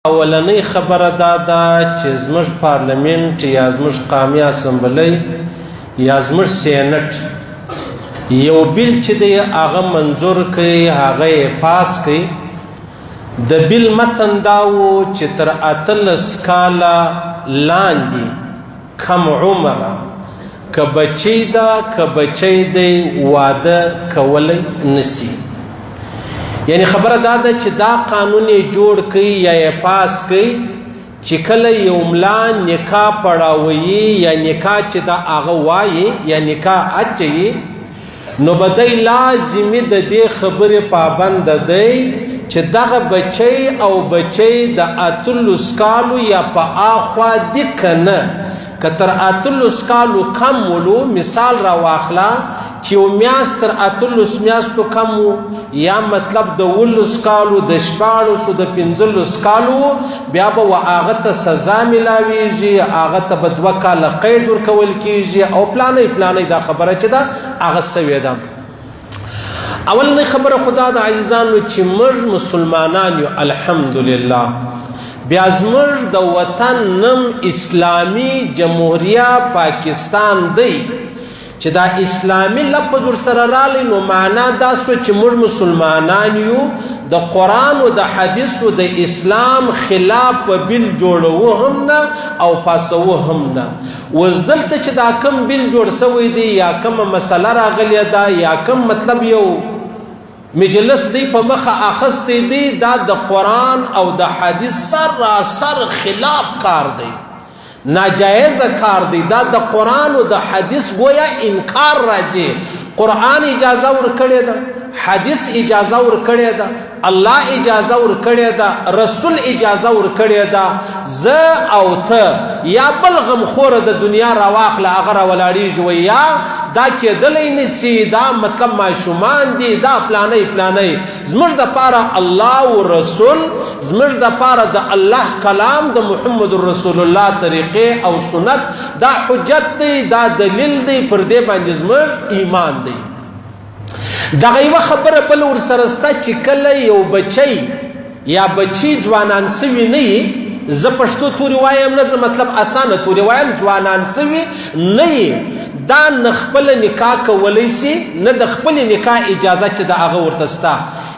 اولنۍ خبره دا ده چې زموږ پارلمنټ یا زموږ قامي اسمبلی یا زموږ سینټ یو بل چې دی هغه منظور کړي، هغه یې پاس کړي. د بل متن دا و چې تر 18 کاله لاندې کم عمره که بچی ده که بچی دی واده کولی نسی. یعنی خبره دا ده چې دا قانون یې جوړ کړي یا یې پاس کړي چې کله یو ملا نکاح پړاوي یا نکاح چې دا هغه وایي یا نکاح اچوي، نو به دی لازمي د دې خبرې پابند دی چې دغه بچی او بچی د 18 کالو یا په اخوا دي که نه. که تر 18 کالو کم ولو، مثال را واخله چې یو میاشت تر 18 میاشتو کم وو، یا مطلب د 19 کالو، د 16، د 15 کالو، بیا به و هغه ته سزا ملاویږي، هغه ته به 2 کاله قید ورکول کیږي او پلانې پلانې. دا خبره چې ده هغه سوې ده. اولنۍ خبره خدا د عزیزانو چې موږ مسلمانان یو، الحمدلله، بیا زموږ د وطن نوم اسلامي جمهوریه پاکستان دی، چې دا اسلامي لفظ ورسره رالی نو معنا دا سوه چې موږ مسلمانان یو، د قرآن او د حدیث او د اسلام خلاف په بل جوړوو هم نه او پاسوو هم نه. اوس دلته چې دا کوم بل جوړ سوی دی یا کومه مسله راغلې ده یا کوم مطلب یو مجلس دی په مخه اخیستی دی، دا د قرآن او د حدیث سراسر خلاف کار دی، ناجایز کار دی. دا د قرآن او د حدیث گویا انکار راځي. قرآن اجازه ورکړې ده، حدیث اجازه ورکړې ده، الله اجازه ورکړې ده، رسول اجازه ورکړې ده. زه او ته یا بل غمخوره د دنیا راواخله، هغه راولاړېږي وایي یا دا کېدلی نسي، دا مطلب ماشومان دي، دا پلانی پلانی. زموږ دپاره الله او رسول، زموږ دپاره د الله کلام، د محمد رسول الله طریقې او سنت، دا حجت دی، دا دلیل دی، پر دې باندې زموږ ایمان دی. دغه یوه خبره بل ورسره سته چې کله یو بچی یا بچی ځوانان سوي نه یي، زه پښتو توري وایم نه، زه مطلب اسانه توري وایم، ځوانان سوي نه یي، دا نه خپله نکاح کولی سي نه د خپلې نکاح اجازه چې د هغه ورته سته.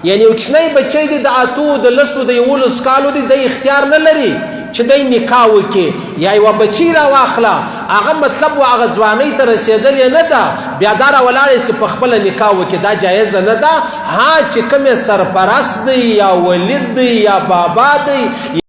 یعنی یو کوچنی بچی دی د 8، د 10، د 11 کالو دی، دی اختیار نه لري چې دی نکاح وکړي. یا یوه بچی راواخله، هغه مطلب و هغه ځوانۍ ته رسېدلې نه ده، بیا دا راولاړی سي په خپله نکاح وکړي، دا جایزه نه ده. ها چې کوم یې سرپرست دی یا ولید دی یا بابا دی.